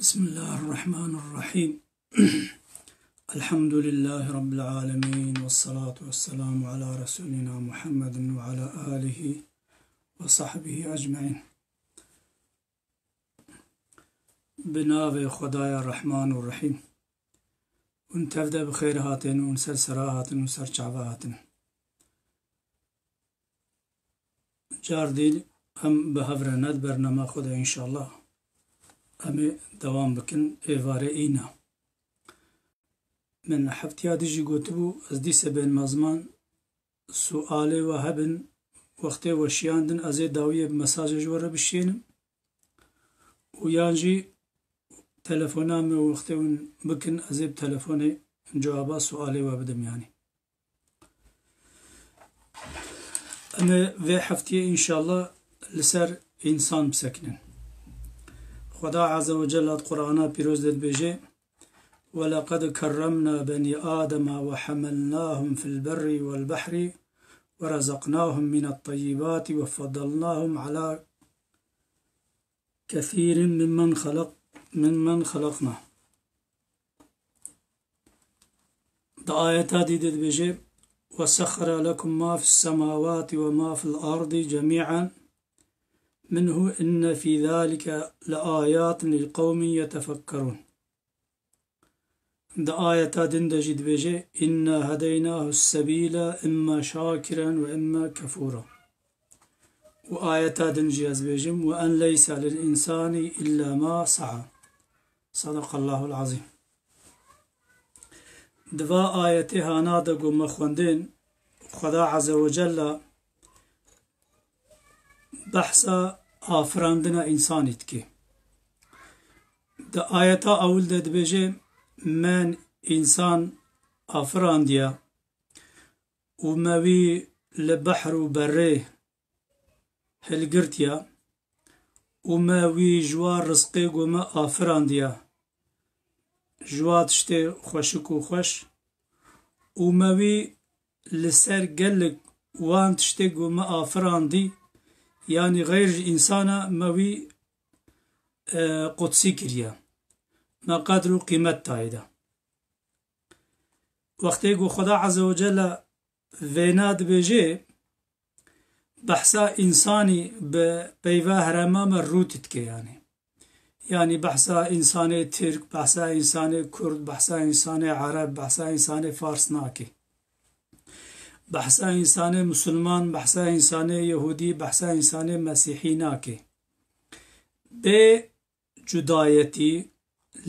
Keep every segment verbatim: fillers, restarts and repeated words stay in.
بسم الله الرحمن الرحيم. الحمد لله رب العالمين، والصلاة والسلام على رسولنا محمد وعلى آله وصحبه أجمعين. Bi navê Xwedaya Rehman û Rehîm. Hûn tev de bi xêr hatin, hûn ser sera hatin, hûn ser çava hatin. Car dî em bi hev re ne di bernama xwe de înşallah. Em ê dewam bikin êvarê îna. Min heftiya dî jî gotibû, ez dîse bên mezman sualê we hebin, wextê we şiyandin, ez ê dawiyê bi mesajê ji we re bişînim. Û yan jî telefona me wextê hûn bikin, ez ê bi telefonê cewaba sualê we bidim yanî. Em ê vê heftiyê înşallah li ser însan bisekinin. Xweda Azze ve Celle di Qur'ana Pîroz de dibêje, ولقد كرمنا بني آدم وحملناهم في البر والبحر ورزقناهم من الطيبات وفضلناهم على كثير ممن خلق ممن خلقنا. Di ayeta dî de dibêje, وسخر لكم ما في السماوات وما في الأرض جميعا منه إن في ذلك لآيات لقوم يتفكرون. Di ayeta din de jî dibêje, إنا هديناه السبيل إما شاكرا وإما كفورا. Û ayeta din jî ez bêjim, وأن ليس للإنسان إلا ما سعى. صدق الله العظيم. Di va ayetê hana de ku me xwendin, Xweda Azze ve Celle behsa afirandina însanî dike. Di ayeta ewil de dibêje, me însan afirandiye û me wî li behr û berê hilgirtiye û me wî ji wa rizqê ku me afirandiye, ji wa tiştê xweşik û xweş û me wî li ser gelek wan tiştê ku me afirandî, yanî xeyr ji însana me wî, e, qudsî kiriye. Me qedr û qîmet dayê de. Wextê ku Xweda Azze ve Celle vêna dibêje, behsa însanî bi peyva herêma me rût dike yanî. Yanî behsa însanê Tirk, behsa însanê Kurd, behsa însanê Ereb, behsa însanê Fars nake. Behsa însanê Musulman, behsa însanê Yehûdî, behsa însanê Mesîhî nake. Bê cudayetî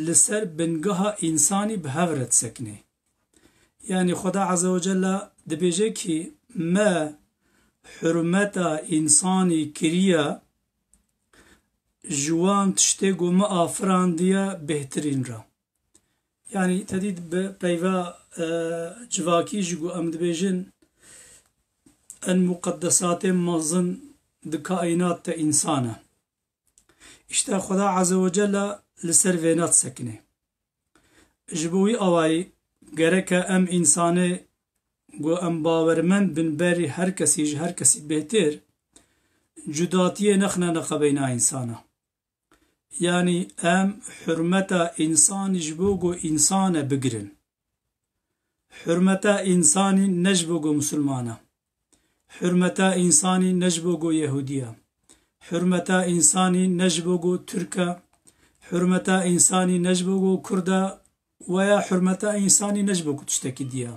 li ser bingeha însanî bi hev re disekine. Yanî Xweda Azze ve Celle dibêje kî me hurmeta însanî kiriye ji wan tiştê ku me afirandiye bêhtirîn re. Yanî te dît bi peyva, e, civakî jî ku em dibêjin en muqeddesatê mezin di kaînat de însan e. Îşte Xweda Azze ve Celle li ser vêna disekine. Ji bo wî awayî gereke em însanê ku em bawermend bin berî her kesî, ji her kesî bêhtir, cudatiyê nexine neqebeyna însana. Yanî em hurmeta însanî ji bo ku însan e bigirin. Hurmeta însanî ne ji bo ku Musulman e. Hurmeta însanî ne ji bo ku Yehûdî ye. Hurmeta însanî ne ji bo ku Tirk e. Hurmeta însanî ne ji bo ku Kurd e. Weya hurmeta însanî ne ji bo ku tiştekî dî ye.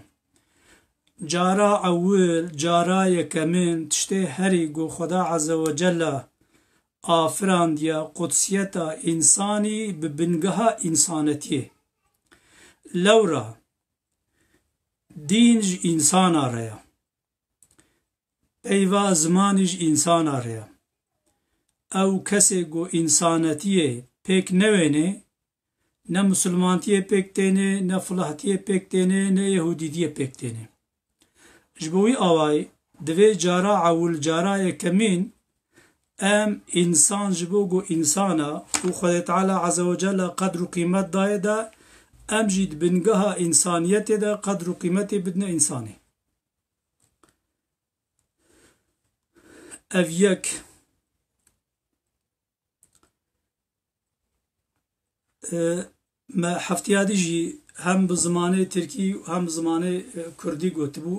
Cara ewil, cara yekemîn tiştê herî ku Xweda Azze ve Celle afirandiye qudsiyeta însanî bi bingeha însanetiyê. Lewra dîn ji însana re ye. Peyva zimanî ji însana re ye. Ew kesê ku însanetiyê pêk newênê, ne misilmantiyê pêk tênê, ne filahtiyê pêk tênê, ne yehûdîtiyê pêk tênê. Ji bo wî awayî divê cara ewil, cara yekemîn em însan ji bo ku însan e û Xwedê Teala Azze ve Celle qedr û qîmet daye de, em jî di bingeha însaniyetê de qedr û qîmetê bidine însanê. Ev yek. E, me heftiya dî jî hem bi zimanê tirkî hem bi zimanê, e, kurdî gotibû.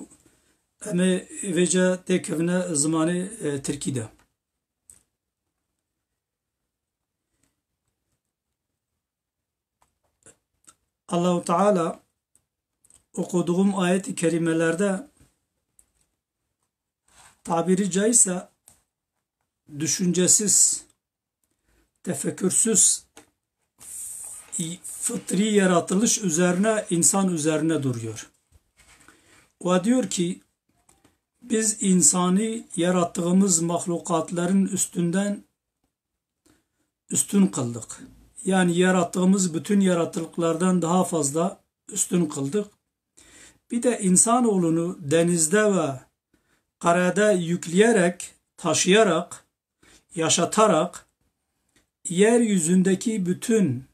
Em ê vêca têkevine zimanê, e, tirkî de. Allahu Teala okuduğum ayet-i kerimelerde tabiri caizse düşüncesiz, tefekkürsüz, fıtri yaratılış üzerine, insan üzerine duruyor. O diyor ki, biz insanı yarattığımız mahlukatların üstünden üstün kıldık. Yani yarattığımız bütün yaratılıklardan daha fazla üstün kıldık. Bir de insanoğlunu denizde ve karada yükleyerek, taşıyarak, yaşatarak yeryüzündeki bütün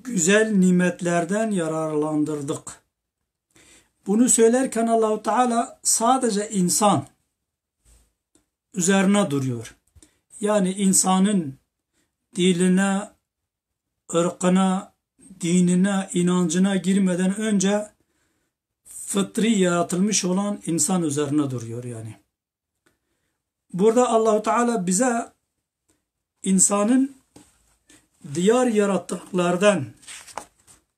güzel nimetlerden yararlandırdık. Bunu söylerken Allahu Teala sadece insan üzerine duruyor. Yani insanın diline, ırkına, dinine, inancına girmeden önce fıtri yaratılmış olan insan üzerine duruyor yani. Burada Allahu Teala bize insanın diğer yarattıklardan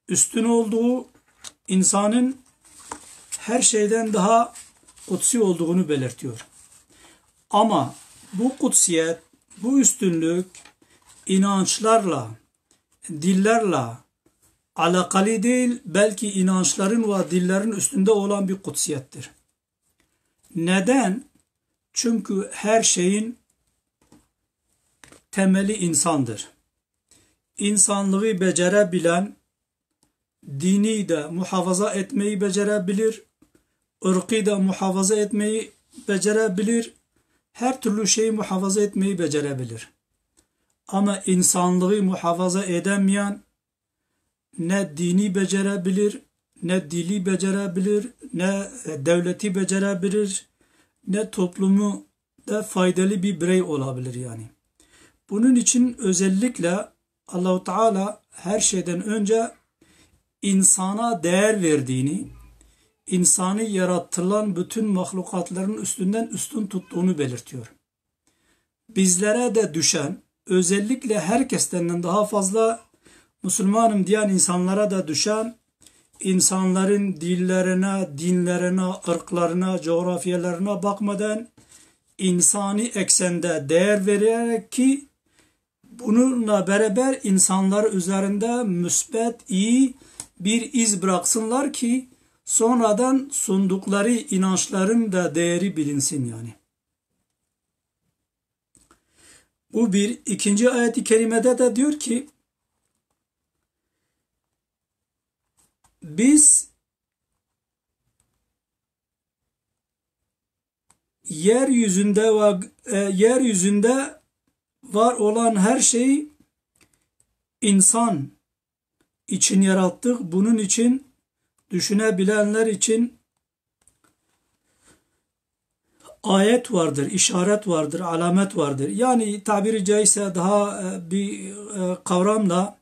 üstün olduğu, insanın her şeyden daha kutsi olduğunu belirtiyor. Ama bu kutsiyet, bu üstünlük inançlarla, dillerle alakalı değil, belki inançların ve dillerin üstünde olan bir kutsiyettir. Neden? Çünkü her şeyin temeli insandır. İnsanlığı becerebilen, dini de muhafaza etmeyi becerebilir, ırkı da muhafaza etmeyi becerebilir, her türlü şeyi muhafaza etmeyi becerebilir. Ama insanlığı muhafaza edemeyen, ne dini becerebilir, ne dili becerebilir, ne, e, devleti becerebilir, ne toplumu da faydalı bir birey olabilir yani. Bunun için özellikle Allahu Teala her şeyden önce insana değer verdiğini, insanı yaratılan bütün mahlukatların üstünden üstün tuttuğunu belirtiyor. Bizlere de düşen, özellikle herkesten daha fazla Müslümanım diyen insanlara da düşen, insanların dillerine, dinlerine, ırklarına, coğrafyalarına bakmadan insani eksende değer vererek ki bununla beraber insanlar üzerinde müsbet, iyi bir iz bıraksınlar ki sonradan sundukları inançların da değeri bilinsin yani. Bu bir. İkinci ayet-i kerimede de diyor ki, biz yeryüzünde ve, e, yeryüzünde var olan her şeyi insan için yarattık. Bunun için düşünebilenler için ayet vardır, işaret vardır, alamet vardır. Yani tabiri caizse daha, e, bir, e, kavramla,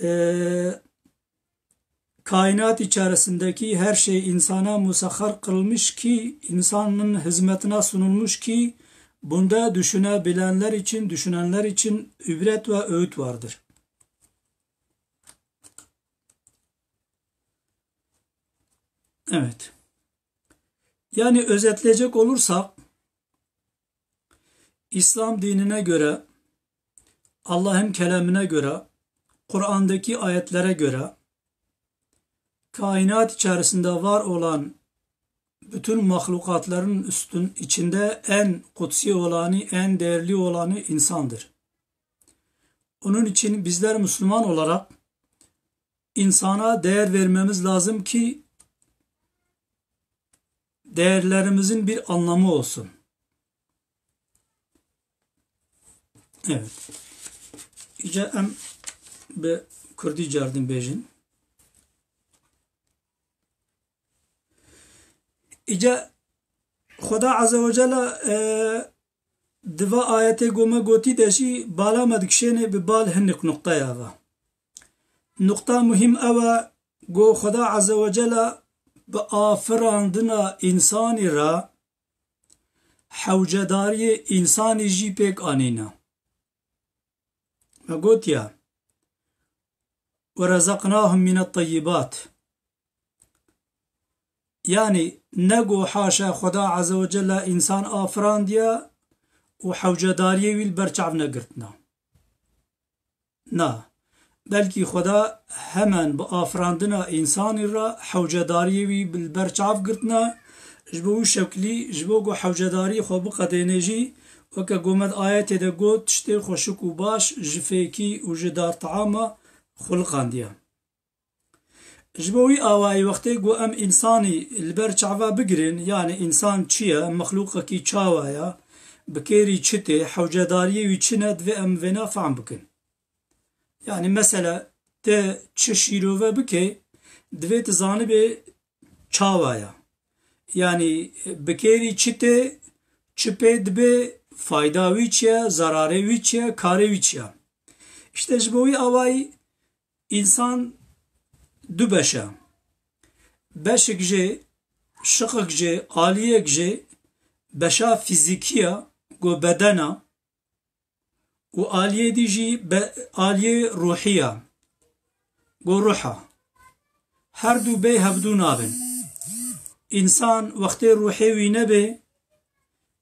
e, kainat içerisindeki her şey insana musahhar kılmış ki, insanın hizmetine sunulmuş ki, bunda düşünebilenler için, düşünenler için ibret ve öğüt vardır. Evet. Yani özetleyecek olursak, İslam dinine göre, Allah'ın kelamına göre, Kur'an'daki ayetlere göre, kainat içerisinde var olan bütün mahlukatların üstün, içinde en kutsi olanı, en değerli olanı insandır. Onun için bizler Müslüman olarak insana değer vermemiz lazım ki değerlerimizin bir anlamı olsun. Evet. Îca em bi kurdî cardin bêjin. Îca Xweda Azze ve Celle, e, di va ayetê ku me gotî de jî bala me dikişêne bi bal hinek nuqteya va. Nuqta muhîm ew e ku Xweda Azze ve Celle bi afirandina însanî re hewcedariyê însanî jî pêk anîne. Me gotiye, "Ve rezaknahum mine teyyibat." Yanî, ne ku haşa Xweda Azze ve Celle însan afirandiye û hewcedariyê wî li ber çav negirtine. Na, belkî Xweda hemen bi afirandina însanî re hewcedariyê wî bi li ber çav girtine, ji bo wî şeklî, ji bo ku hewcedariyê xwe biqedêne jî, weke ku me di ayetê de got, tiştê xweşik û baş ji fêkî û ji dar teama xuliqandiye. Ji bo wî awayî wextê ku em însanî li ber çava bigirin, yanî însan çi ye, mexlûqekî çawa ye, bi kêrî çi tê, hewcedariyê wî çi ne, divê em vêna fehm bikin. Yanî mesele te çi şîrove bike, divê tu zanibê çawa ye. Yanî bi kêrî çi tê, çi pê dibe, fayda wî çi ye, zararê wî çi ye, karê wî çi ye. Îşte ji bo wî awayî însan du beş e. Beşek jê, şiqek jê, aliyek jê beşa fîzîkî ye, ku beden e, û aliyê dî jî be-, aliyê ruhî ye, ku ruh e. Her du bê hevdu nabin. Însan wextê ruhê wî nebe,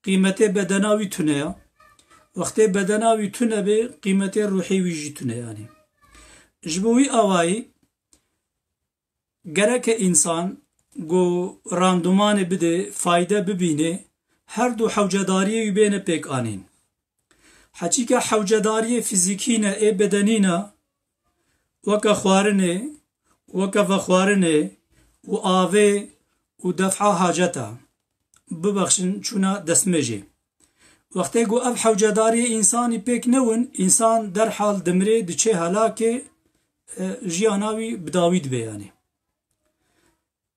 qîmetê bedena wî tune ye. Wextê bedena wî tune be, qîmetê ruhê wî jî tune ye, yanî. Ji bo wî awayî gereke însan ku randumanê bide, fayde bibîne, her du hewcedariyê wî bêne pêk anîn. Heçîka hewcedariyê fîzîkî ne, ê bedenî ne, weke xwarinê, weke vexwarinê û avê û def'a haceta, bibexşin, çûna destmêjê. Wextê ku ev hewcedariyê însanî pêk newin, însan derhal dimrê, diçê helakê, e, jiyana wî bi dawî dibe, yanî.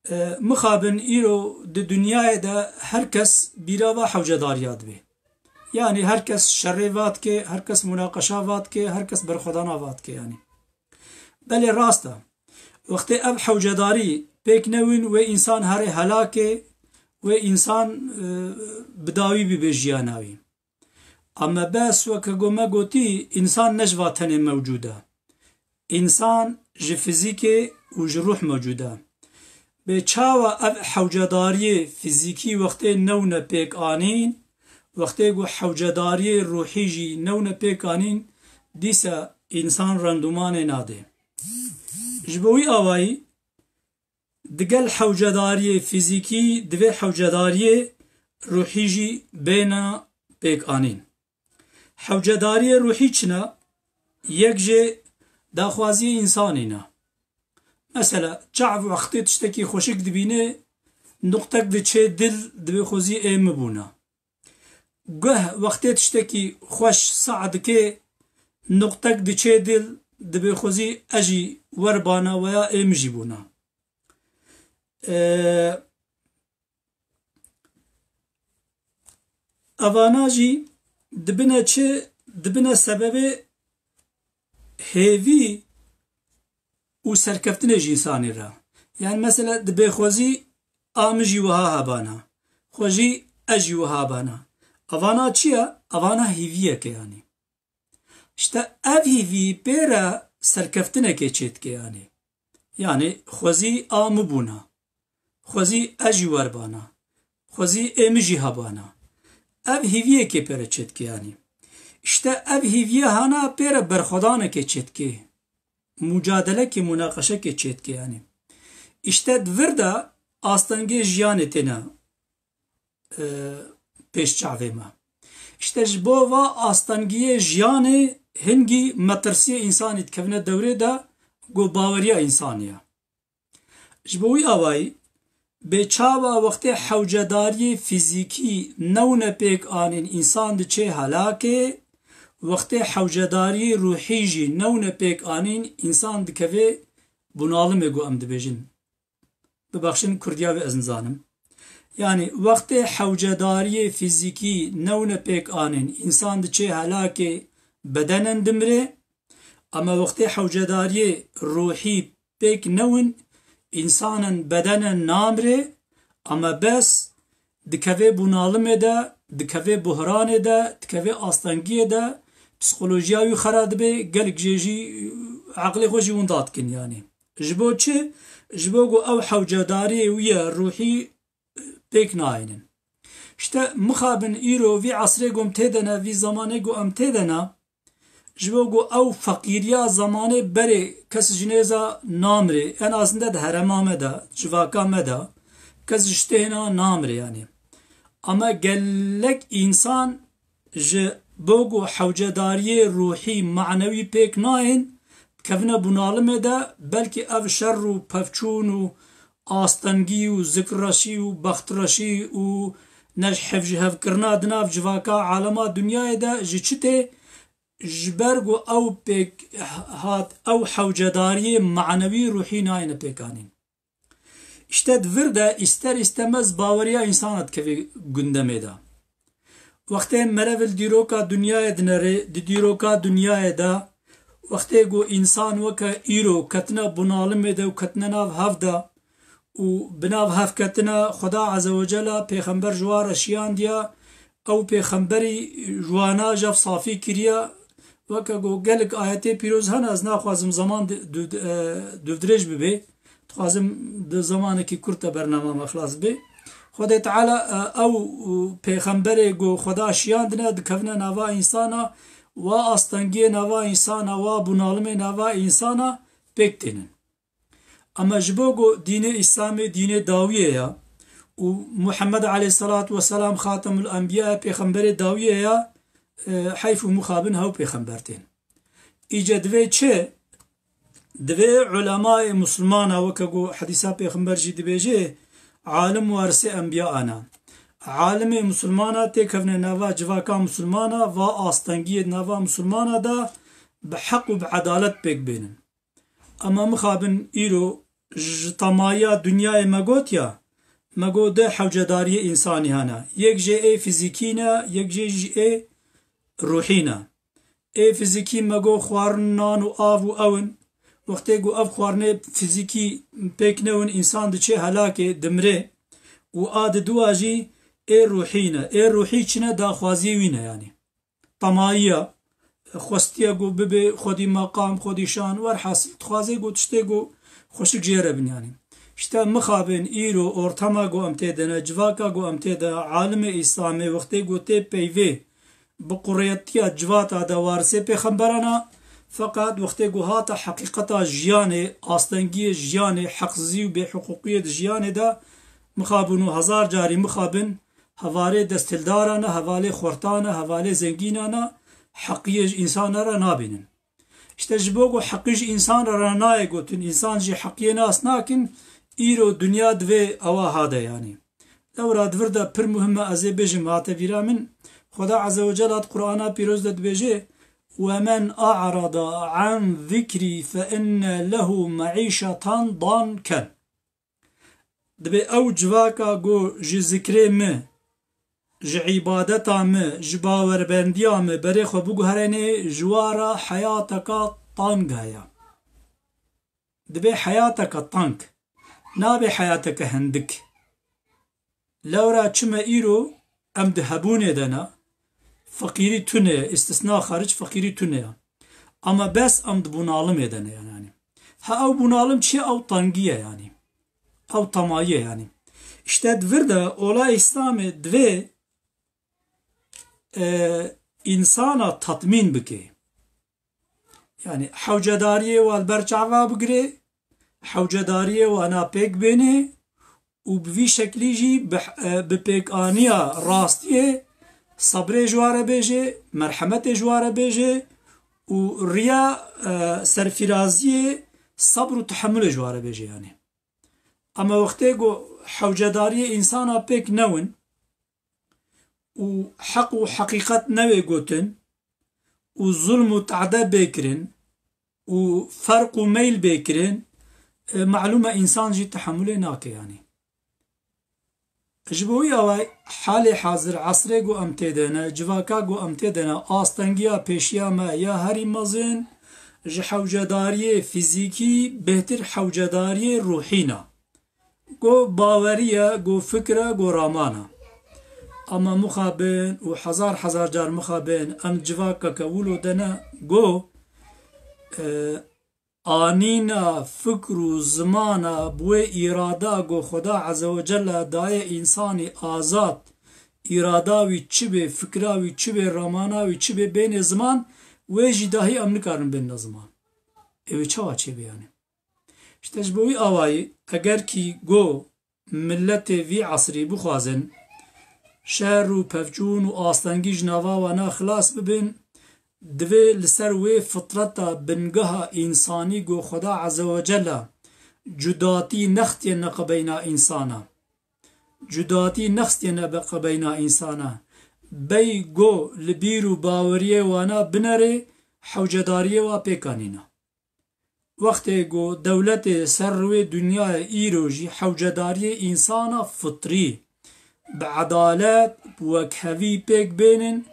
E, mixabin îro di dinyayê de her kes bîra va hewcedariya dibe. Yanî her kes şerê va dike, her kes munaqeşa va dike, her kes berxwedana va dike, yanî. Belê rast e. Wextê ev hewcedarî pêk newin, wê însan herê helakê, wê însan, e, bi dawî bibe jiyana wî. Ama bes weke ku me gotî, însan ne ji va tenê mewcûd e. Însan ji fizîkê û ji ruh mewcûd e. Bê çawa ev hewcedariyê fizîkî wextê newne pêk anîn, wextê ku hewcedariyê ruhî jî newne pêk anîn, dîsa însan rendumanê nade. Ji bo wî awayî, digel hewcedariyê fizîkî divê hewcedariyê ruhî jî bêna pêk anîn. Hewcedariyê ruhî çi ne? Yek jê daxwaziyê însanî ne. Mesela, çav wextê tiştekî xweşik dibîne, nuqtek diçê dil, dibê xwezî ê min bûna. Guh wextê tiştekî xweş sah dike, nuqtek diçê dil, dibê xwezî ez jî werbana weya ê min jî bûna. Ee, evana jî dibine çi? Dibine sebebê hêvî û serkeftinê ji însanê re. Yani mesela dibê xwezî a min jî wiha hebana. Xwe jî ez jî wiha bana. Evana çi ye? Evana hîviyeke yani. İşte ev hîvî pê re serkeftinekê çêdike yani. Yani xwezî a min bûna. Xwezî ez jî werbana. Xwezî ê min jî hebana. Ev hîviyekê pê re çêdike yani. İşte ev hîviye hana pê re berxwedanekê çêdike. Mucadelekê, munaqeşekê çêdike yani. İşte di vir de astengê jiyanê têne, e, pêş çavê me. İşte ji bo va astengiyê jiyanê hingî metirsiyê însanî dikevine dewrê de ku baweriya însanî ye. Ji bo wî awayî, bê çawa wextê hewcedariyê fîzîkî newne pêk anîn însan diçê helakê, wextê hewcedariyê ruhî jî newne pêk anîn însan dikeve bunalimê ku em dibêjin. Bibexşin kurdiya wê ez nizanim. Yani wextê hewcedariyê fîzîkî newne pêk anîn, însan diçê helakê, bedenen dimrê, Ama wextê hewcedariyê ruhî pêk newin, însanen bedenen namrê, ama bes dikevê bunalimê de, dikevê buhranê de, dikevê astengiyê de, psîkolojiya wî xera dibe, gelek jê jî eqlê xwe jî winda dikin yanî. Ji bo çi? Ji bo ku ew hewcedariyê wî ye ruhî pêk nayênin. Îşte mixabin îro vî esrê ku em tê de ne, vî zamanê ku em tê de ne, ji bo ku ew feqîriya zamanê berê kes ji nêza namrê, en azinde di herema me de, civaka me de, kes ji têhna namrê yanî. Ama gelek însan ji bo ku hewcedariyê ruhî, manewî pêk nayên, dikevine bunalimê de, belkî ev şer û pevçûn û astengî û zikreşî û bextreşî û nejhevjihevkirina di nav civaka alema dinyayê de ji çi tê? Ji ber ku ew pêk hat, ew hewcedariyê manewî ruhî nayêne pêkanîn. Îşte di vir de îster îstemez baweriya însana dikeve gundemê de. Wextê merev li dîroka dinyayê dinere, di dîroka dinyayê de, wextê ku însan weke îro ketine bunalimê de û ketine nav hev de û bi nav hevketina Xweda Azze ve Cella pêxember ji wan re şiyandiya, ew pêxemberî ji wana jev safî kiriya, weke ku gelek ayetê pîroz hene, ez naxwazim zaman di-, du-, e, dûvdirêj bibe. Dixwazim di zamanekî kurt de bernama me xilas bê. Xwedê Teala, e, ew, e, pêxemberê ku Xweda şiyandine dikevine nava însana, wa astengiyê nava însana, wa bunalimê nava însana pêk tênin. Ama ji bo ku dînê Îslamê dînê dawiyê ya û Muhammed aleyhissalatu vesselam Xatemul Enbiya ye, pêxemberê dawiyê ya, e, heyf û mixabin hew pêxember tên. Îce divê çi? Divê ulemayê musulmana, weke ku hedîsa pêxember jî dibêje, alim warisê enbiya ana. Alimê musulmana têkevne nava civaka musulmana, va astengiyê nava musulmana da bi heq û bi edalet pêk bênin. Ama mixabin îro ji tamayiya dinyayê me got ya, me got de hewcedariyê însanî hene. Yek jê ê fizîkî ne, yek jê jî ê ruhî ne. Ê fizîkî me got xwarin nan û av û ew in. Wextê ku ev xwarinê fizîkî pêk newin, însan diçe helakê, dimrê. Û a diduwa jî ê ruhî ne. Ê ruhî çi ne, daxwaziyê wî ne yanî. Temayiya, xwestiye ku bibe xwedî meqam, xwedî şan, werhasil dixwaze ku tiştê ku xweşik jê re bin yanî. Îşte mixabin îro ortama ku em tê de ne, civaka ku em tê de, alimê Îslamê wextê ku tê peyvê bi quriyetiya civata de warisê pêxemberan a, feqet wextê ku hate heqîqeta jiyanê, astengiyê jiyanê, heqsizî û bêhiqûqiyê di jiyanê de, mixabin û hezar carî mixabin, hevalê desthiledaran e, hevalê xwertan e, hevalê zengînan e, heqiyê ji însana re nabînin. Îşte ji bo ku heqî ji însan re nayê gotin, însan jî heqiyê nas nakin, îro dinya divê ewa hade yanî. Lewra di vir de pir muhim e, ez ê bêjim, hate vîra min, Xweda Azze ve Cella di Qur'ana pîroz de dibêje, "Ve men a'rada an zikrî fe inne lehu me'îşetan danken." Dibê ew civaka ku ji zikrê min, ji îbadeta min, ji bawerbendiya min berê xwe biguherênê, ji wa re heyateka tang heye. Dibê heyateka tang, nabe heyateke hindik. Lewra çime îro em di hebûnê de ne, feqîrî tune ye, îstisna xaric feqîrî tune ye. Ama bes em di bunalimê de ne yanî. Ha ew bunalim çi ye? Ew tengî ye yanî. Ew temayî ye yanî. Îşte di vir de ola Îslamê divê, e, însana tatmîn bike. Yanî hewcedariyê wan li ber çava bigire, hewcedariyê wana pêk bêne û bi vî şeklî jî bi, e, bi pêkaniya rastiyê sebrê ji wa re bêje, merhemetê ji wa re bêje û riya, e, serfiraziyê sebr û tehemulê ji wa re bêje yanî. Ama wextê ku hewcedariyê însana pêk newin û heq û heqîqet newê gotin û zulm û tade bê kirin û ferq û meyl bê kirin, e, malûm e însan jî tehemulê nake yanî. Ji bo wî away halê hazir esrê ku em tê de ne, civaka ku em tê de ne, astengiya pêşiya me ya herî mezin, ji hewcedariyê fîzîkî bêhtir hewcedariyê ruhî ne. Go baweriye, go fikre, go ramana. Ama mixabin û hezar hezar car mixabin, em civakeke wilo de ne, go, e, anîna fikr û zimana bi wê îrada go Xweda Azze ve Celle daye însanî azad, îrada wî çi bê, fikra wî çi bê, ramana wî çi bê, bênê ziman, wê jî dahî em nikarin bênine ziman. Ew ê çawa çêbe yani? Îşte ji bo wî awayî, eger kî go miletê vî esrî bixwazin şer û pevçûn û astengî ji nava wana xilas bibin, divê li ser wê fitreta bingeha însanî ku Xweda Azze ve Celle cudatî nexistiyene qebeyna însana. Cudatî nexistiyene be qebeyna însana. Bey go li bîr û baweriyê wana binerê, hewcedariyê wa pêk anîna. Wextê ku dewletê ser rûyê dinyayê îro jî hewcedariyê însana fitrî, bi edalet, bi wekhevî pêk bênin,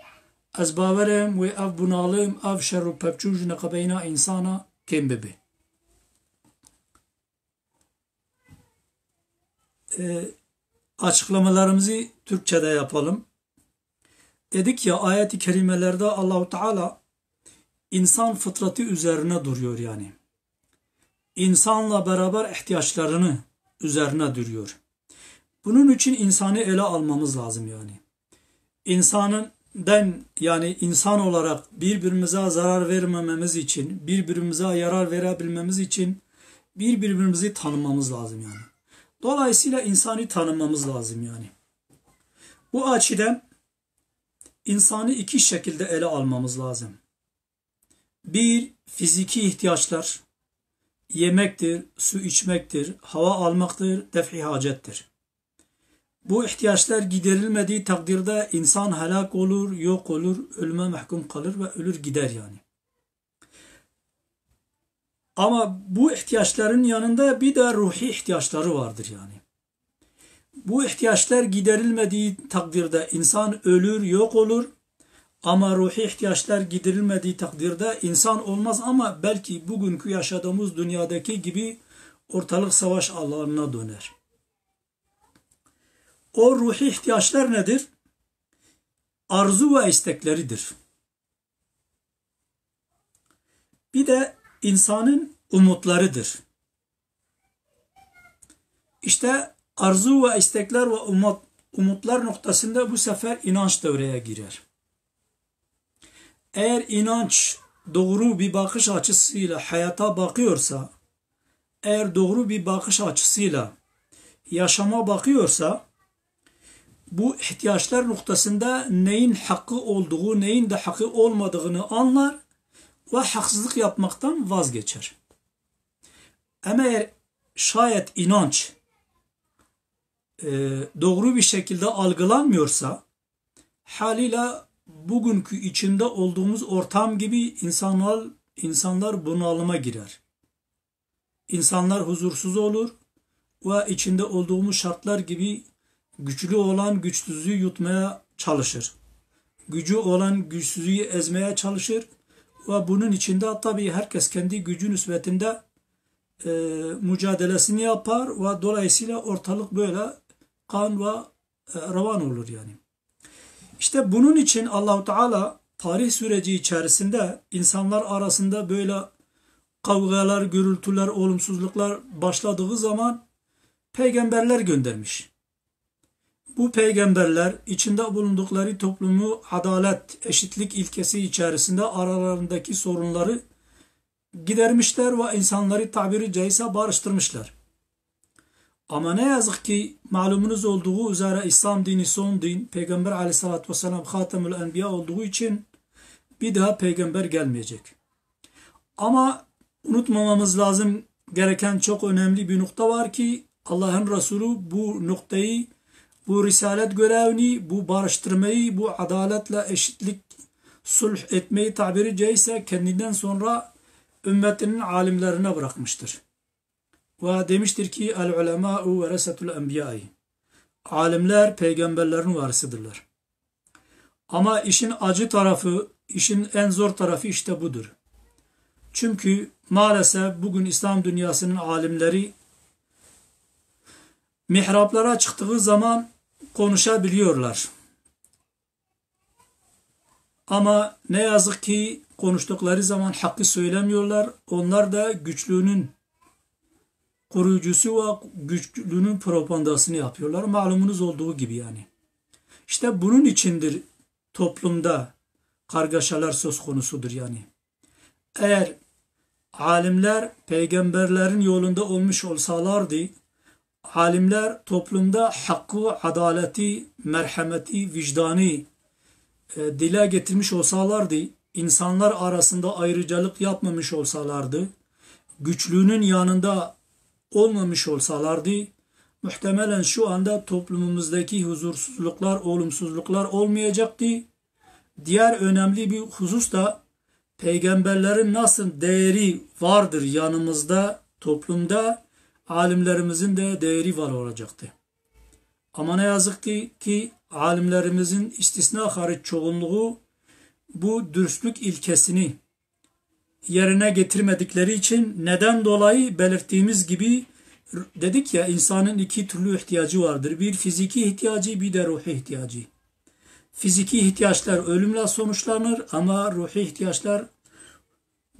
ez bawer im wê ev bunalim, ev şer û pevçûn ji neqebeyna însana kêm bibe. E, açıklamalarımızı Türkçe'de yapalım. Dedik ya, ayet-i kerimelerde Allahu Teala insan fıtratı üzerine duruyor yani. İnsanla beraber ihtiyaçlarını üzerine duruyor. Bunun için insanı ele almamız lazım yani. İnsanın den yani insan olarak birbirimize zarar vermememiz için, birbirimize yarar verebilmemiz için birbirimizi tanımamız lazım yani. Dolayısıyla insanı tanımamız lazım yani. Bu açıdan insanı iki şekilde ele almamız lazım. Bir, fiziki ihtiyaçlar, yemektir, su içmektir, hava almaktır, def-i hacettir. Bu ihtiyaçlar giderilmediği takdirde insan helak olur, yok olur, ölüme mahkum kalır ve ölür gider yani. Ama bu ihtiyaçların yanında bir de ruhi ihtiyaçları vardır yani. Bu ihtiyaçlar giderilmediği takdirde insan ölür, yok olur. Ama ruhi ihtiyaçlar giderilmediği takdirde insan olmaz ama belki bugünkü yaşadığımız dünyadaki gibi ortalık savaş alanına döner. O ruhi ihtiyaçlar nedir? Arzu ve istekleridir. Bir de insanın umutlarıdır. İşte arzu ve istekler ve umut, umutlar noktasında bu sefer inanç devreye girer. Eğer inanç doğru bir bakış açısıyla hayata bakıyorsa, eğer doğru bir bakış açısıyla yaşama bakıyorsa, bu ihtiyaçlar noktasında neyin hakkı olduğu, neyin de hakkı olmadığını anlar ve haksızlık yapmaktan vazgeçer. Ama eğer şayet inanç, e, doğru bir şekilde algılanmıyorsa, haliyle bugünkü içinde olduğumuz ortam gibi insanlar, insanlar bunalıma girer. İnsanlar huzursuz olur ve içinde olduğumuz şartlar gibi güçlü olan güçsüzü yutmaya çalışır. Gücü olan güçsüzü ezmeye çalışır ve bunun içinde tabii herkes kendi gücü nispetinde, e, mücadelesini yapar ve dolayısıyla ortalık böyle kan ve, e, revan olur yani. İşte bunun için Allahu Teala tarih süreci içerisinde insanlar arasında böyle kavgalar, gürültüler, olumsuzluklar başladığı zaman peygamberler göndermiş. Bu peygamberler içinde bulundukları toplumu adalet, eşitlik ilkesi içerisinde aralarındaki sorunları gidermişler ve insanları tabiri caizse barıştırmışlar. Ama ne yazık ki malumunuz olduğu üzere İslam dini son din, Peygamber aleyhissalatü vesselam Hatemül Enbiya olduğu için bir daha peygamber gelmeyecek. Ama unutmamamız lazım gereken çok önemli bir nokta var ki Allah'ın Resulü bu noktayı, bu risalet görevini, bu barıştırmayı, bu adaletle eşitlik, sulh etmeyi tabiri caizse kendinden sonra ümmetinin alimlerine bırakmıştır. Ve demiştir ki, "El ulemâ'u veresetul enbiyâi." Alimler peygamberlerin varisidirler. Ama işin acı tarafı, işin en zor tarafı işte budur. Çünkü maalesef bugün İslam dünyasının alimleri mihraplara çıktığı zaman konuşabiliyorlar. Ama ne yazık ki konuştukları zaman hakkı söylemiyorlar. Onlar da güçlünün koruyucusu ve güçlünün propagandasını yapıyorlar. Malumunuz olduğu gibi yani. İşte bunun içindir toplumda kargaşalar söz konusudur yani. Eğer alimler peygamberlerin yolunda olmuş olsalardı, alimler toplumda hakkı, adaleti, merhameti, vicdanı, e, dile getirmiş olsalardı, insanlar arasında ayrıcalık yapmamış olsalardı, güçlünün yanında olmamış olsalardı, muhtemelen şu anda toplumumuzdaki huzursuzluklar, olumsuzluklar olmayacaktı. Diğer önemli bir husus da peygamberlerin nasıl değeri vardır yanımızda, toplumda, alimlerimizin de değeri var olacaktı. Ama ne yazık ki, ki alimlerimizin istisna hariç çoğunluğu bu dürüstlük ilkesini yerine getirmedikleri için, neden dolayı belirttiğimiz gibi, r-, dedik ya, insanın iki türlü ihtiyacı vardır. Bir fiziki ihtiyacı, bir de ruhi ihtiyacı. Fiziki ihtiyaçlar ölümle sonuçlanır ama ruhi ihtiyaçlar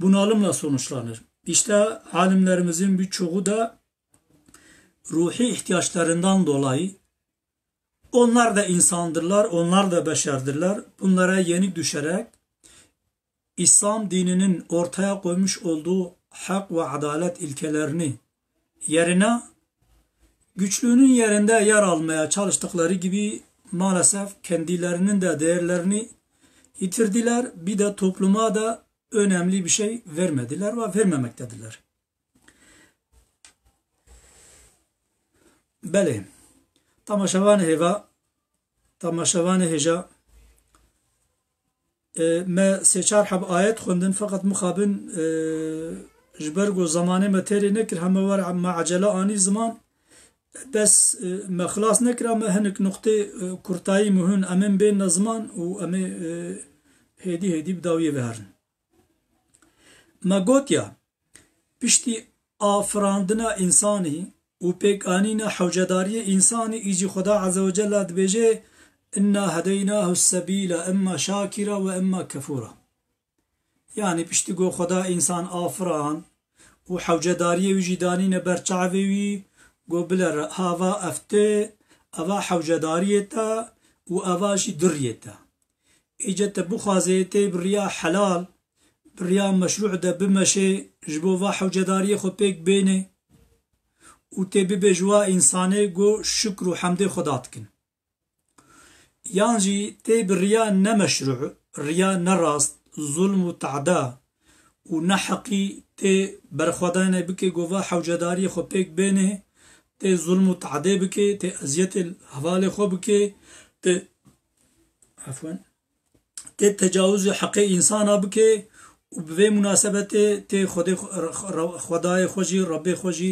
bunalımla sonuçlanır. İşte alimlerimizin birçoğu da ruhi ihtiyaçlarından dolayı, onlar da insandırlar, onlar da beşerdirler, bunlara yenik düşerek İslam dininin ortaya koymuş olduğu hak ve adalet ilkelerini yerine güçlünün yerinde yer almaya çalıştıkları gibi maalesef kendilerinin de değerlerini yitirdiler. Bir de topluma da önemli bir şey vermediler ve vermemektedirler. Belê. Tamaşevanê hêva, tamaşevanê hêja, e, me sê çar heb ayet xwendin, feqet mixabin, e, ji ber ku zemanê me têrê nekir, heme wer me ecele anî ziman, bes, e, me xilas nekir, em ê hinek nuqtê, e, kurtayî muhim em ê bên ne ziman û em ê, e, hêdî hêdî bi dawiyê ve herin. Me gotiya, piştî afirandina însanî û pêkanîna hewcedariyê însanî, îcî Xweda Azze ve Celle dibêje, "Inna hedeynahu sebîle, imma şakira ve imma kefûra." Yanî piştî ku Xweda însan afirand û hewcedariyê wî jî danîne ber çavê wî, got, "Bile re, ha va ev tê, eva hewcedariyê te û eva jî du riyê te." Îca te bixwazê tê bi riya helal, bi riya meşrû de bimeşê, ji bo va hewcedariyê xwe pêk bênê û tê bibê ji wa însanê ku şikr û hemdê Xweda dikin. Yan jî tê bi riya nemeşrû, riya nerast, zulm û teda û neheqî tê berxwedanê bike ku va hewcedariyê xwe pêk bênê, tê zulm û tedê bike, tê eziyetê hevalê xwe bike, tê, efwen, tê tecawuzê heqê însana bike û bi vê munasebetê tê Xwedê xwe, Xwedayê xwe jî, Rebbê xwe jî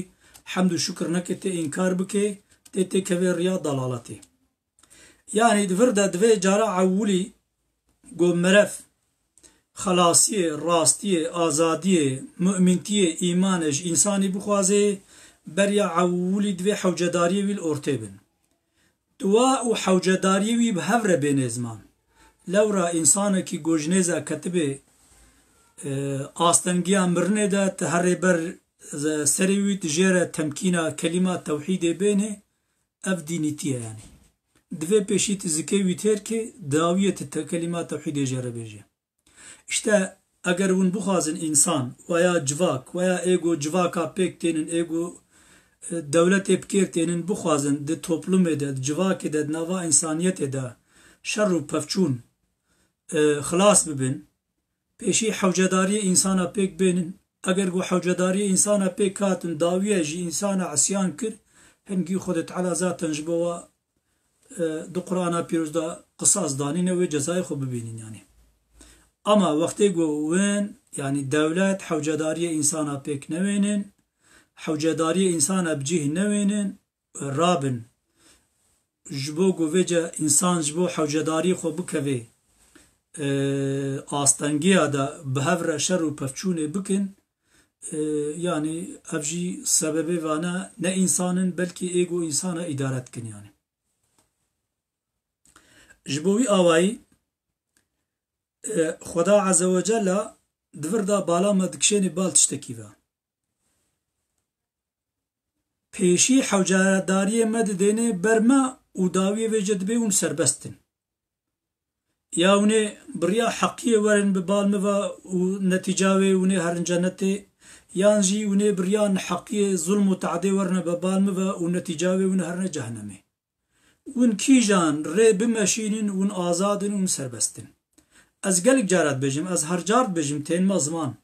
hemd û şukir neke, tê înkar bike, tê têkeve riya dalaletê. Yanî di vir de divê cara ewilî ku meriv xelasiyê, rastiyê, azadiyê, mumîntiyê, îmanê ji însanî bixwazê, beriya ewilî divê hewcedariyê wî li ortê bin. Dua û hewcedariyê wî bi hev re bêne ziman. Lewra însanekî ku ji nêza ketibê, e, astengiya mirinê de, tu herê ber serê wî, tu jê re temkîna kelîma tewhîdê bênê, ev dînîtî ye yanî. Divê pêşî tu zikê wî têr kê, dawiyê tu te kelîma tewhîdê jê re bêje. Îşte eger hûn bixwazin însan, weya civak, weya ê ku civaka pêk tênin, ê ku, e, dewletê bi kêr tênin, bixwazin di toplumê de, di civakê de, di nava însaniyetê de şer û pevçûn, e, xilas bibin, pêşî hewcedariyê însana pêk bênin. Eger ku hewcedariyê însana pêk hatin, dawiye ji însana isyan kir, hingî Xwedê Teala zaten ji bo wa, e, di Qur'ana Pîroz de qisas danîne, wê cezayê xwe bibînin yanî. Ama wextê ku wên, yanî dewlet hewcedariyê însana pêk newênin, hewcedariyê însana bi cih newênin, rabin, ji bo ku vêce însan ji bo hewcedariyê xwe bikevê, e, astengiya de bi hev re şer û pevçûnê bikin, e, yanî ev jî sebebê vane ne însan in, belkî ê ku însana îdare dikin yanî. Ji bo wî awayî, e, Xweda Azze ve Celle di vir de bala me dikişênê bal tiştekî ve. Pêşî hewcedariyê me didêne ber me û dawiyê vê jê dibê hûn serbest in. Ya hûnê bi riya heqiyê werin bi bal min ve û netîca wê hûnê herin cenetê, yan jî hûnê bi riya neheqiyê, zulm û teadê werine bi bal min ve û netîca wê hûn herine cehennemê. Hûn kîjan rê bimeşînin, hûn azad in, hûn serbest in. Ez gelek cara dibêjim, ez her car dibêjim, tên me ziman.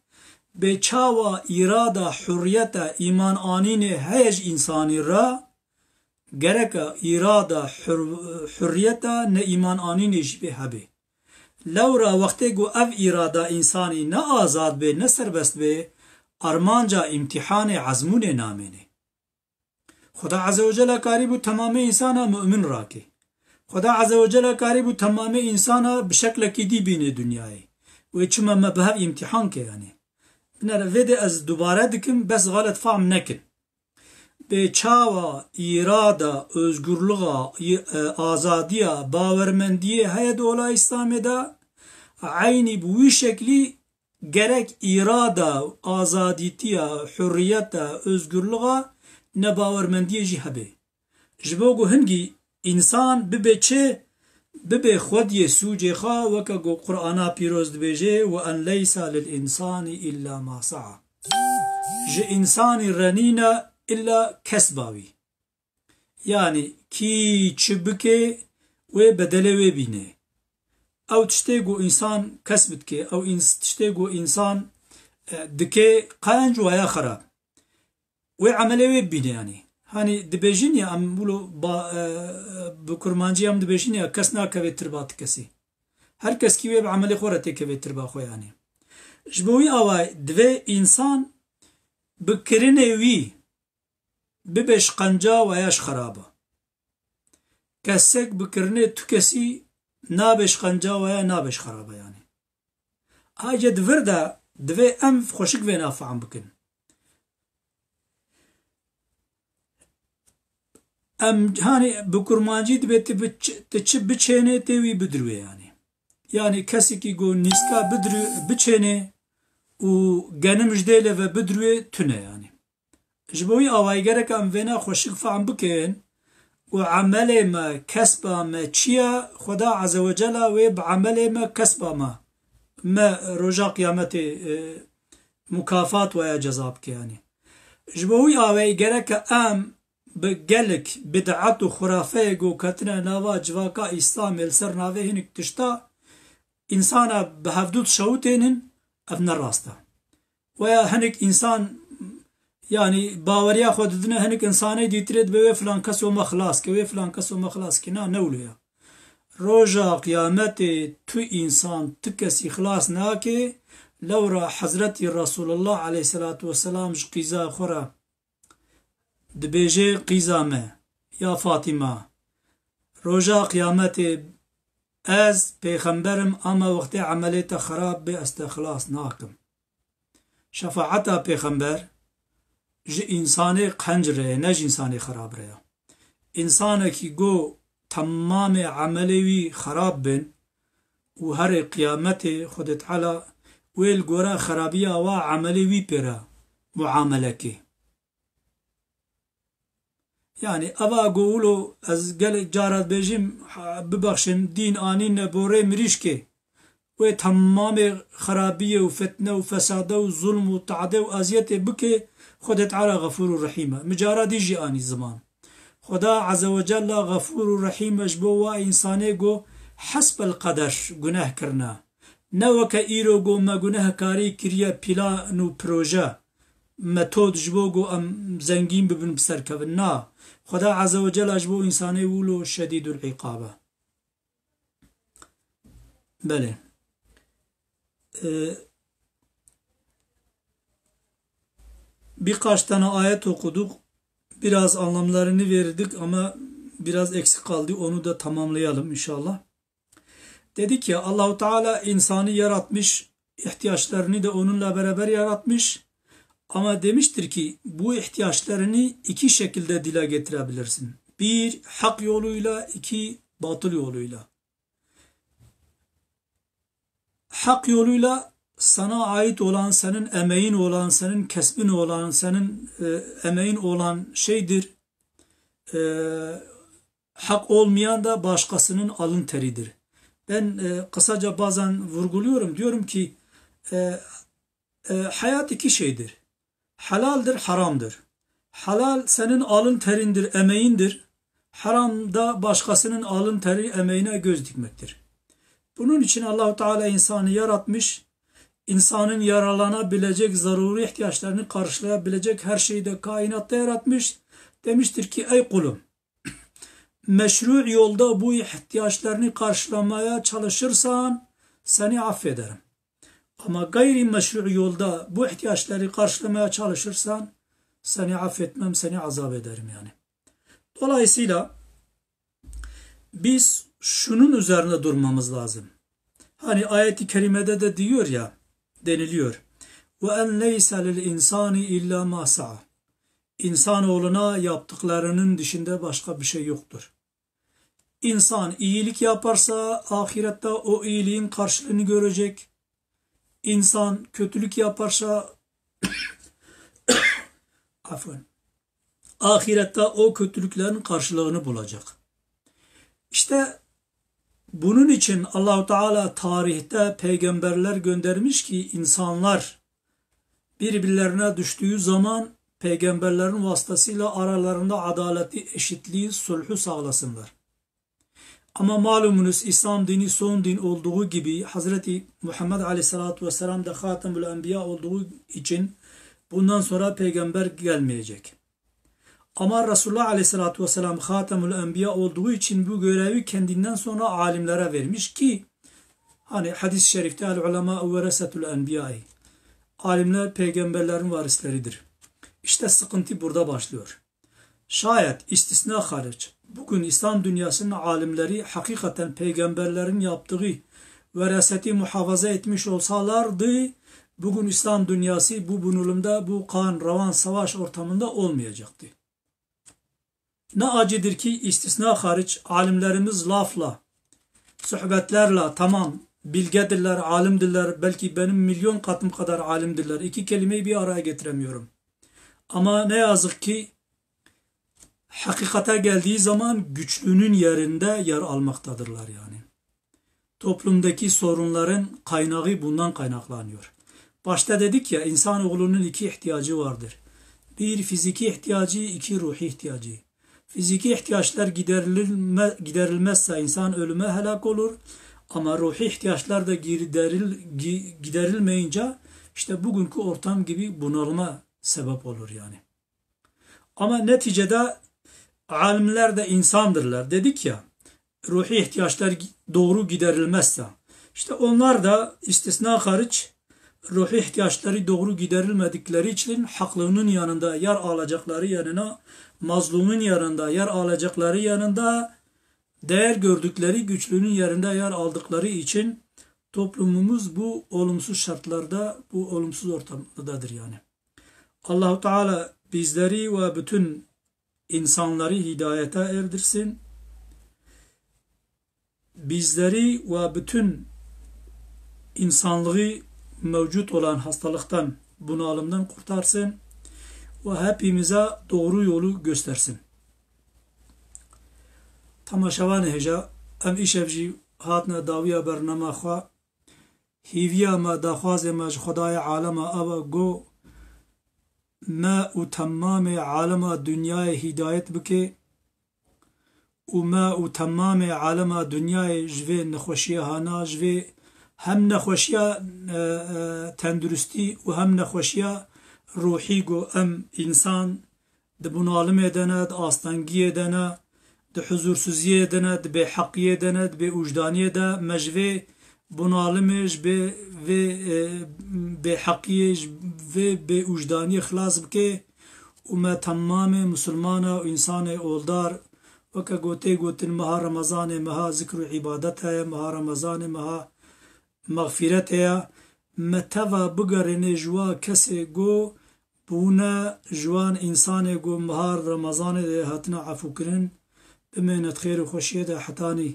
Bê çawa îrada hurriyeta îman anînê heye ji însanî re, gereke îrada hur-, hurriyeta ne îman anînê jî bê hebe. Lewra wextê ku ev îrada însanî ne azad bê, ne serbest bê, armanca îmtîhanê ezmûnê namêne. Xweda Azze ve Celle karî bû temamê însana mu'min rake. Xweda Azze ve Celle karî bû temamê însana bi şeklekî dî bîne dinyayê. Wê çima me bi hev îmtîhan ke yanî. Binere vê de ez dubare dikim, bes xelet fahm nekin. Bê çawa îrada, özgürlüğa, y-, e, azadiya, bawermendiyê heye di ola Îslamê de, eynî bi wî şeklî gerek îrada, azadîtiya, hurriyeta, özgürlüğa nebawermendiyê jî hebe. Ji bo ku hingî însan bibe çi, bibe xwediyê sûcê xwe, weke ku Qur'ana pîroz dibêje, "Ve en leysa lil însani illa ma sa'a." Ji însanî re nîne illa kesba wî. Yanî kî çi bike, wê bedelê wê bîne. Ew tiştê ku însan kesb dike, ew îns-, tiştê ku însan, e, dike, qenc waya xerab. Wê emelê wê bîne yanî. Hanî dibêjin ya em wilo ba, e, bi kurmancî em dibêjin ya kes nakeve tirba ti kesî. Her kes kî wê bi emelê xwe re têkeve tirba xwe yanî. Ji bo wî awayî divê însan bi kirinê wî bibe ji qenca waya ji xeraba. Kesek bi kirinê tu kesî nabe ji qenca waya, nabe ji xeraba yanî. Ayrıca di vir de divê em xweşik vêna fehm bikin. Em hanî bi kurmancî dibê tu bi ç-, tu çi biçênê tê wî bidirwê yanî. Yanî kesekî ku nîska bidirwê, biçênê û genim ji dêle ve bidirwê tune yanî. Ji bo wî awayî gerek em vêna xweşik fehm bikin ku emelê me, kesba me çi ye, Xweda Azze ve Celle wê bi emelê me, kesba me, me roja qiyametê, e, mukafat waya ceza bike yanî. Ji bo wî awayî gerek em bi gelek bid'et û xurafeyê ku ketine nava civaka Îslamê li ser navê hinek tişta însana bi hevdû dişewitênin, ev ne rast e. Weya hinek însan, yanî baweriya xwe didine hinek însanê dîtirê dibe wê filan keso me xilas ke, wê filan keso me xilas ke. Na, ne wilo ya. Roja qiyametê tu însan, tu kesî xilas nake, lewra Hezretî Resulullah aleyhisselatu vesselam ji qîza xwe re dibêje, "Qîza me, ya Fatîma, roja qiyametê ez pêxember im, ama wextê emelê te xerab bê, ez te xilas nakim." Şefaeta pêxember ji însanê qenc re ye, ne ji însanê xerab re ye. Însanekî ku temamê emelê wî xerab bin û herê qiyametê Xwedê Teala wê li gora xerabiya wa emelê wî pê re muamele kê. Yanî eva ku wilo ez gelek cara dibêjim, ha, bibexşin, dîn anîne borê mirîşkê. Wê temamê xerabiyê û fitne û fesade û zulm û tade û eziyetê bike, Xwedê Teala Xefûr û Rehîm e. Min cara dî jî anî ziman. Xweda Azze ve Celle Xefûr û Rehîm e ji bo wa însanê ku hesbel qeder guneh kirine. Ne weke îro ku me gunehkarî kiriye, plan û proje, metod ji bo ku em zengîn bibin, bi ser kevin. Na, Xweda Azze ve Celle ji bo însanê wilo şedîdul îqab e. Belê. Ee, birkaç tane ayet okuduk. Biraz anlamlarını verdik ama biraz eksik kaldı. Onu da tamamlayalım inşallah. Dedik ya, Allahu Teala insanı yaratmış, ihtiyaçlarını da onunla beraber yaratmış. Ama demiştir ki bu ihtiyaçlarını iki şekilde dile getirebilirsin. Bir, hak yoluyla, iki, batıl yoluyla. Hak yoluyla sana ait olan, senin emeğin olan, senin kesbin olan, senin, e, emeğin olan şeydir. E, hak olmayan da başkasının alın teridir. Ben, e, kısaca bazen vurguluyorum. Diyorum ki, e, e, hayat iki şeydir. Helaldir, haramdır. Halal senin alın terindir, emeğindir. Haram da başkasının alın teri, emeğine göz dikmektir. Bunun için Allahu Teala insanı yaratmış, insanın yararlanabilecek, zaruri ihtiyaçlarını karşılayabilecek her şeyi de kainatta yaratmış. Demiştir ki, "Ey kulum, meşru yolda bu ihtiyaçlarını karşılamaya çalışırsan seni affederim. Ama gayri meşru yolda bu ihtiyaçları karşılamaya çalışırsan seni affetmem, seni azap ederim" yani. Dolayısıyla biz şunun üzerine durmamız lazım. Hani ayet-i kerimede de diyor ya, deniliyor. "Ve en leysa lil insani illa ma sa'a." İnsanoğluna yaptıklarının dışında başka bir şey yoktur. İnsan iyilik yaparsa ahirette o iyiliğin karşılığını görecek. İnsan kötülük yaparsa afwan, ahirette o kötülüklerin karşılığını bulacak. İşte bunun için Allahu Teala tarihte peygamberler göndermiş ki insanlar birbirlerine düştüğü zaman peygamberlerin vasıtasıyla aralarında adaleti, eşitliği, sulhu sağlasınlar. Ama malumunuz, İslam dini son din olduğu gibi Hazreti Muhammed Aleyhissalatu Vesselam da Hatemül Enbiya olduğu için bundan sonra peygamber gelmeyecek. Ama Resulullah Aleyhissalatu Vesselam Hatemül Enbiya olduğu için bu görevi kendinden sonra alimlere vermiş ki hani hadis-i şerifte "El ulema veresetul enbiyai", alimler peygamberlerin varisleridir. İşte sıkıntı burada başlıyor. Şayet istisna hariç bugün İslam dünyasının alimleri hakikaten peygamberlerin yaptığı veraseti muhafaza etmiş olsalardı, bugün İslam dünyası bu bunalımda, bu kan revan savaş ortamında olmayacaktı. Ne acıdır ki istisna hariç alimlerimiz lafla, sohbetlerle, tamam, bilgedirler, alimdirler, belki benim milyon katım kadar alimdirler. İki kelimeyi bir araya getiremiyorum. Ama ne yazık ki hakikate geldiği zaman güçlünün yerinde yer almaktadırlar yani. Toplumdaki sorunların kaynağı bundan kaynaklanıyor. Başta dedik ya, insanoğlunun iki ihtiyacı vardır. Bir fiziki ihtiyacı, iki ruhi ihtiyacı. Fiziki ihtiyaçlar giderilme-, giderilmezse insan ölüme helak olur. Ama ruhi ihtiyaçlar da gideril-, gi-, giderilmeyince işte bugünkü ortam gibi bunalıma sebep olur yani. Ama neticede alimler de insandırlar. Dedik ya, ruhi ihtiyaçlar doğru giderilmezse, işte onlar da istisna hariç ruhi ihtiyaçları doğru giderilmedikleri için haklının yanında yer alacakları yanına, mazlumun yanında yer alacakları yanında, değer gördükleri güçlünün yerinde yer aldıkları için toplumumuz bu olumsuz şartlarda, bu olumsuz ortamdadır yani. Allahu Teala bizleri ve bütün insanları hidayete erdirsin. Bizleri ve bütün insanlığı mevcut olan hastalıktan, bunalımdan kurtarsın ve hepimize doğru yolu göstersin. Temaşevanê hêja, em îşev jî hatine dawiya bernama xwe. Hîviya me, daxwazê me ji Xwedayê alema ev e ku me û temamê alema dinyayê hîdayet bike û me û temamê alema dinyayê ji vê nexweşiya hana, ji vê hem nexweşiya, e, e, tenduristî û hem nexweşiya ruhî ku em însan di bunalimê de ne, di astengiyê de ne, di huzursuziyê de ne, di bêheqiyê de ne, di bêwijdaniyê de, me ji vê bunalimê, ji vê, vê, e, bêheqiyê, ji vê bêwijdaniyê xilas bike û me temamê misilmana û însanê oldar Weke gotê gotin, meha Remezanê meha zikr û îbadet heye, meha Remezanê meha mexfîretê ye. Me teva bigerînê ji wa kesê ku bûne ji wan însanê ku meha Remezanê de hatine efûkirin. Bimêne di xêr û xweşiyê de hetanî,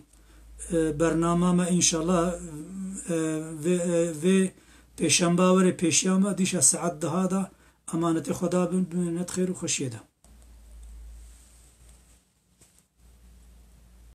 e, bernama me înşallah, e, vê, e, vê pêşemba were pêşiya me dîşa saet deha de emanetê Xweda bin, bimêne di xêr û xweşiyê de.